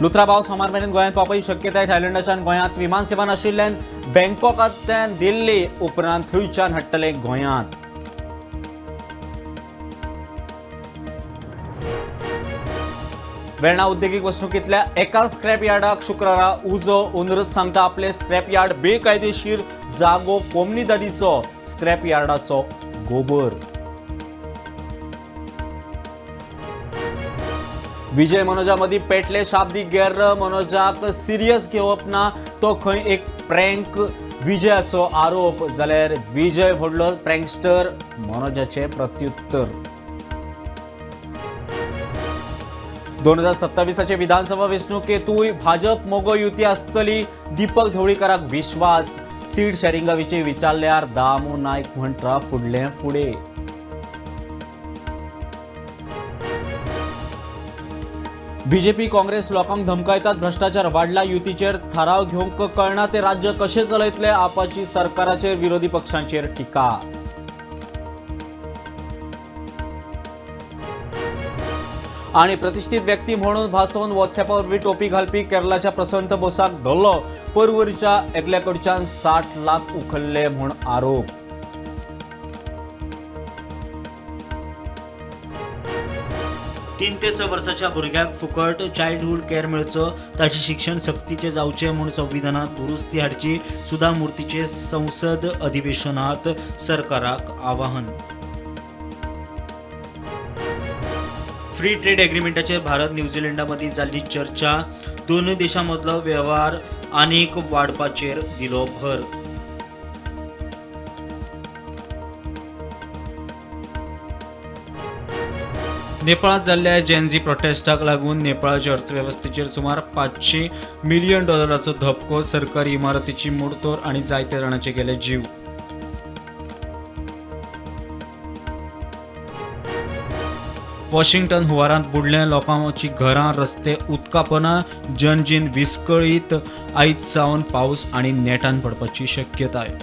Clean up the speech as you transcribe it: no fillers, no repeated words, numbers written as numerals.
लुथरा पावस सोमार मेरेन गोंयांत पावपाची शक्यताय. थायलंडाच्यान गोंयांत विमान सेवा नाशिल्ल्यान बँकॉकांतल्यान दिल्ली, उपरांत थंयच्यान हाडटले गोंयांत. वेर्णा उद्देगीक वसणुकींतल्या एका स्क्रॅप यार्डाक शुक्रारा उजो. ओनरच सांगता आपले स्क्रॅप यार्ड बेकायदेशीर, जागो कोमनिदादीचो, स्क्रॅप यार्डाचो गोबर. विजय मनोजा मदीं पेटले शाब्दीक गेर्र. मनोजाक सिरियस घेवप ना, तो खंय एक प्रँक, विजयाचो आरोप. जाल्यार विजय व्हडलो प्रँकस्टर, मनोजाचें प्रत्युत्तर. 2027 विधानसभा वेंचणुकेंतूय भाजप मगो युती आसतली, दीपक ढवळीकाराक विश्वास. सीट शॅरिंगा विशीं विचारल्यार दामू नायक म्हणटा फुडलें फुडें. बीजेपी काँग्रेस लोकांक धमकायतात, भ्रष्टाचार वाडला, युतीचेर थाराव घेवंक कळना ते राज्य कशें चलयतले, आपाची सरकाराचेर विरोधी पक्षांचेर टिका. आणि प्रतिष्ठित व्यक्ती म्हणून भासोवन व्हॉट्सॲपा वरवीं टोपी घालपी केरळाच्या प्रसंत बोसाक धरलो. परवरीच्या एकल्या कडच्यान 60 लाख उखल्ले म्हूण आरोप. तीन ते 6 वर्साच्या भुरग्याक फुकट चायल्डहूड केअर मेळचो, ताचें शिक्षण सक्तीचें जावचें म्हूण संविधानात दुरुस्ती हाडची, सुधा मूर्तीचें संसद अधिवेशनात सरकाराक आवाहन. फ्री ट्रेड एग्रीमेंटाचेर भारत न्यूझीलंडा मदीं जाल्ली चर्चा, दोनूय देशां मदलो वेव्हार आनीक वाडपाचेर दिलो भर. नेपाळांत जाल्ल्या जेनझी प्रोटेस्टाक लागून नेपाळाच्या अर्थवेवस्थेचेर सुमार $500 मिलियन धपको. सरकारी इमारतीची मोडतोड आनी जायते जाणांचे गेले जीव. वॉशिंग्टन हुंवारांत बुडले लोकांची घरां, रस्ते उदकापोना, जनजीण विस्कळीत. आयज सावन पावस आनी नेटान पडपाची शक्यताय.